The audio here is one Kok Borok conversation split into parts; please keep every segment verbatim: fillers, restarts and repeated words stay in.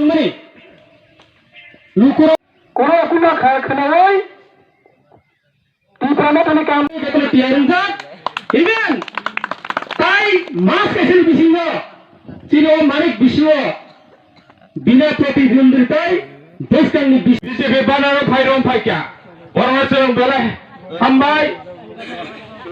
Mani, lukurok kuno kuno kha khnawi Tipra Mothani kam khetro tiyar wngjak. Even tai mas kaisani bisingo chini o manik bisio bina protibondhitai bwskangni bis- B J P banaro phairong phaikya. Borno chwng belai hambai.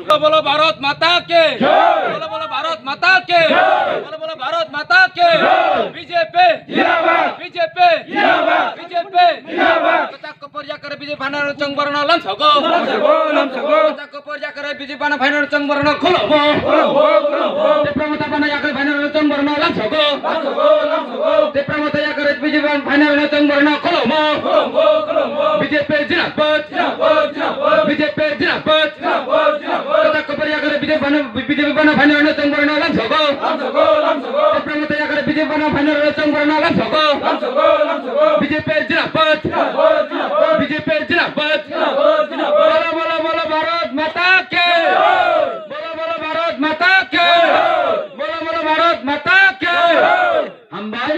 Bolo bolo Bharat Mata ki! Jai! Bolo bolo Bharat Mata ki! Jai! Bolo bolo Bharat Mata ki! Jai! B J P! Jindabad! B J P! Jindabad! B J P! Jindabad! Kwchak kwphar yakarwi B J P banner chwng borno lamsogo. Lamsogo, lamsogo. Kwchak kwphar yakarwi B J P banner chwng borno kholomo. Kholomo, kholomo. Tipra Motha banner yakarwi banner chwng borno lamsogo. Lamsogo, lamsogo. Tipra Motha yakarwi B J P banner chwng borno kholomo. Kholomo, kholomo. B J P jindabad. Jindabad, jindabad. B J P jindabad. Jindabad, jindabad. Kwchak kwphar yakarwi B J P banner, B J P banner chwng borno lamsogo. Lamsogo, lamsogo. Tipra Motha yakarwi B J P banner chwng borno lamsogo. Lamsogo, lamsogo. B J P jindabad. Jindabad, jindabad. B J P jindabad. Jindabad, jindabad. Bolo bolo bolo Bharat Mata ki! Jai! Bolo bolo Bharat Mata ki! Jai! Bolo bolo Bharat Mata ki! Jai! Hambai,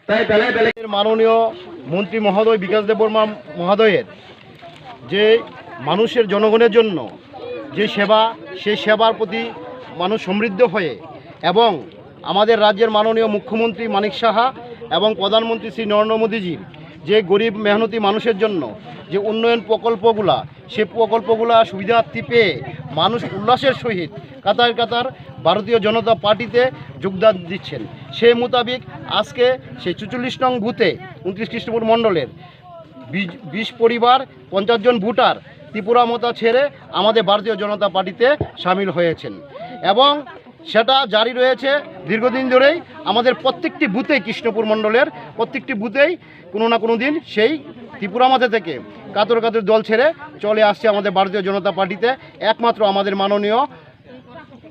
tai belai belai. মাননীয় মন্ত্রী মহোদয় বিকাশ দেববর্মা মহোদয়ের যে মানুষের, জনগণের জন্য যে সেবা, সেই সেবার প্রতি মানুষ সমৃদ্ধ হয়ে এবং আমাদের রাজ্যের মাননীয় মুখ্যমন্ত্রী মানিক সাহা এবং প্রধানমন্ত্রী শ্রী নরেন্দ্র মোদীজির যে গরিব মেহনতি মানুষের জন্য যে উন্নয়ন প্রকল্পগুলা, সেই প্রকল্পগুলা সুবিধার্থী পেয়ে মানুষ উল্লাসের সহিত কাতার কাতার ভারতীয় জনতা পার্টিতে যোগদান দিচ্ছেন। সেই মোতাবেক আজকে সেই চুচল্লিশ নং বুথে ঊনত্রিশ কৃষ্ণপুর মণ্ডলের বিশ, বিশ পরিবার, পঞ্চাশ জন ভোটার ত্রিপুরা মথা ছেড়ে আমাদের ভারতীয় জনতা পার্টিতে সামিল হয়েছেন এবং সেটা জারি রয়েছে দীর্ঘদিন ধরেই। আমাদের প্রত্যেকটি বুথেই, কৃষ্ণপুর মণ্ডলের প্রত্যেকটি বুথেই কোনো না কোনো দিন সেই ত্রিপুরা মথা থেকে কাতর কাতর দল ছেড়ে চলে আসছে আমাদের ভারতীয় জনতা পার্টিতে। একমাত্র আমাদের মাননীয়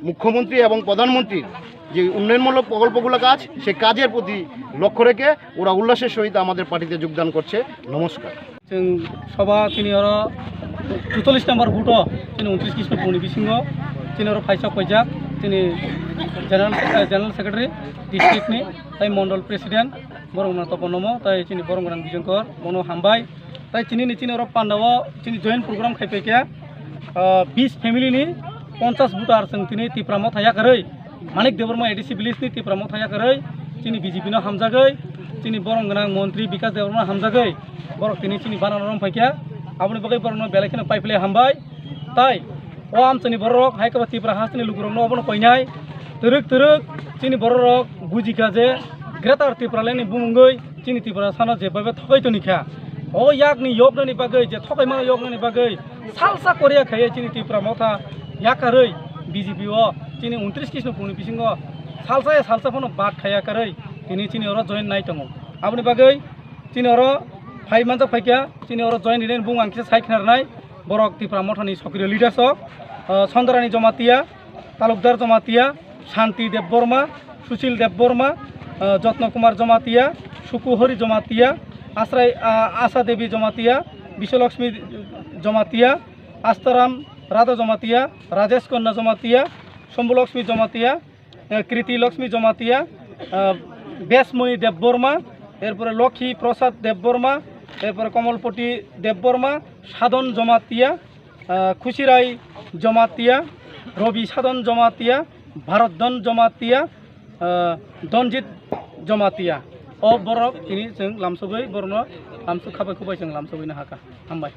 মুখ্যমন্ত্রী এবং প্রধানমন্ত্রীর যে উন্নয়নমূলক প্রকল্পগুলো কাজ, সে কাজের প্রতি লক্ষ্য রেখে ওরা উল্লাসের সহিত আমাদের পার্টিতে যোগদান করছে। নমস্কার। Chwng soba chini oro chutolish number buto chini ঊনত্রিশ Krishnapurni bisingo chini oro phaisa koijak chini general, eh, general secretary district ni tai mondol president borok no toponomo tai chini borok rang bijongkor bono hambai. Tai chini ni chini oro pandao chini join program khai paikha, ah, bis family ni ponchas voter chwng tini Tipra Motha yakarwi, Manik Debbarma A D C village ni Tipra Motha yakarwi, chini B J P no hamjagwi, chini borom gwnang montri Bikas Debbarma hamjagwi, borok tini chini banner no rom paikha, aboni bagwi borok no belai kheno paiphlai hambai. Tai o amchani borok hai khe Tipra hasteni lukurok no obono koinai, twrwk twrwk chini borok rok bujikha je Greater Tipraland ni bumungwi chini Tiprasa no jebaiba thokai toni kha. O yakni yoknani bagwi, je thokaimano yoknani bagwi salsa koria khaiwi chini Tipra Motha yakarwi B J P o chini ঊনত্রিশ Krishnapurni bisingo salsa ya salsa phano bad khaiya karwi tini chini oro join nai tongo. Aboni bagwi chini oro phai manjak phaikha, chini oro join rinai bung ang kisa sai khnarnai. Borok Tipra Mothani sokriyo leaders o, ah, Sondrani Jamatia, Talukdar Jamatia, Shanti Debbarma, Sushil Debbarma, ah, Jotno Kumar Jamatia, Sukuhori Jamatia, Asrai, ah, Asa Devi Jamatia, Biswalakshmi Jamatia, Astaram Radha Jamatia, Rajesh Khanna Jamatia, Shambhu Lakshmi Jamatia, ah, Kriti Lakshmi Jamatia, ah, Besmoni Debbarma, erpore Lokhi Prasad Debbarma, erpore Komolpoti Debbarma, Sadon Jamatia, ah, Khusirai Jamatia, Robi Sadon Jamatia, Bharat Don Jamatia, ah, Donjit Jamatia. O borok tini chwng lamsogwi borokno lamsok khabai khubai chwng lamsogwi nahakha. Hambai.